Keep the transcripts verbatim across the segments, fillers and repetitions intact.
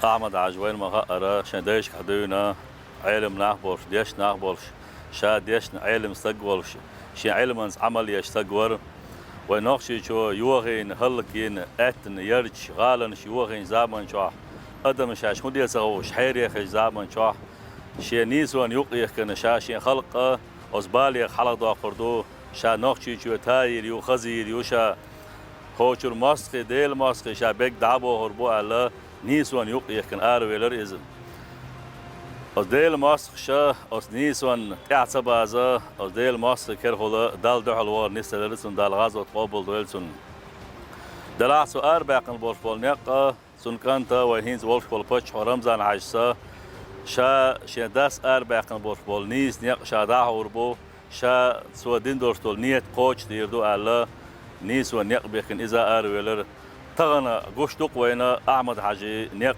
Ахьмад-Хьажа вайна ма-хаъара, шен дайшкахь дуьйна Ӏелам нах болуш, дешна нах болуш, ша дешна Ӏелам стаг волуш, шен Ӏилманца Ӏамал еш стаг вара. Вайн Нохчийчоь йохийна, хӀаллакйина, аьттина ярташ, гӀаланаш йохийначу заман чохь, адам шаьш хӀун де ца хууш, хьере хезачу заман чохь, шен нийсонна юкъ ехкина, ша шен халкъ а оцу балех хьалхадоккхур ду, ша Нохчийчоь тайийр ю, хазийр ю ша, кхочур мостагӀий, Делан мостагӀий ша бегга дӀа а бохур бу аьлла, нийсонна юкъ ехкина аравелира иза. Оцу Делан мостагӀаша оцу нийсонна тӀаьхьа ца база, оцу Делан мостагӀий керахула Далла дуьхьал вахар нисделира цунна, Дала гӀазот къобалдойла цунна. Делахь цо арабаьккхина болуш болу некъ а, цуьнан кӀанта, вайн хӀинца волуш болу паччахьо Рамзан-Хьаьжас, ша шен дас арабаьккхина болуш болу нийса некъ ша дӀахьур бу, ша цо дина долуш долу нийят кхочушдийр ду аьлла, нийсонна некъ бихкина иза аравелира. Тахана гуш ду-кх вайна Ахьмад-Хьаьжин некъ,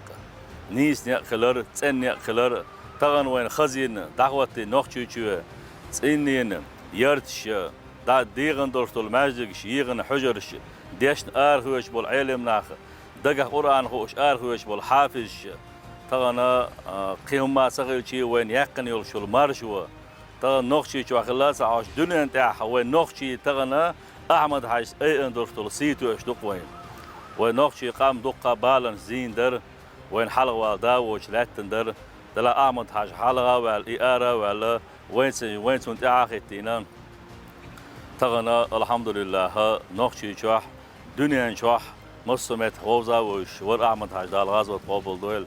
нийса некъ хилар, цӀена некъ хилар. Тахана вайна хазийна, дӀахӀоттийна Нохчийчоь цӀийннийн ярташ, дӀа дегӀана долуш долу маьждигаш, йогӀана хьуьжарш, дешна арахоьцуш болу Ӏелам нах, дагахь Къуръан хууш арахоьцуш болу хьафизаш. Тахана, а, кхин хӀумма ца хилчий, вайна яьккхина йолуш йолу маршо, тахана Нохчийчохь хилла а ца Ӏаш, дуьненна тӀехь вайн нохчий тахана Ахьмад-Хьаьжас айина долуш долу сий тоьуш ду-кх вайна. Вайн нохчийн къам дуккха баланаш зийна дара, вайна хьалха вала да воцуш лаьттина дара. Делахь Ахьмад-Хьаьжа хьалха а ваьлла, и ара а ваьлла, вайна ца, вайна цунна тӀаьхьа а хӀиттийна. Тахана, алхьамдулиллахӀ, Нохчийчохь, дуьнен чохь массо а меттехь вовза а вевзаш вара Ахьмад-Хьаьжа, Дала гӀазот къобалдойла.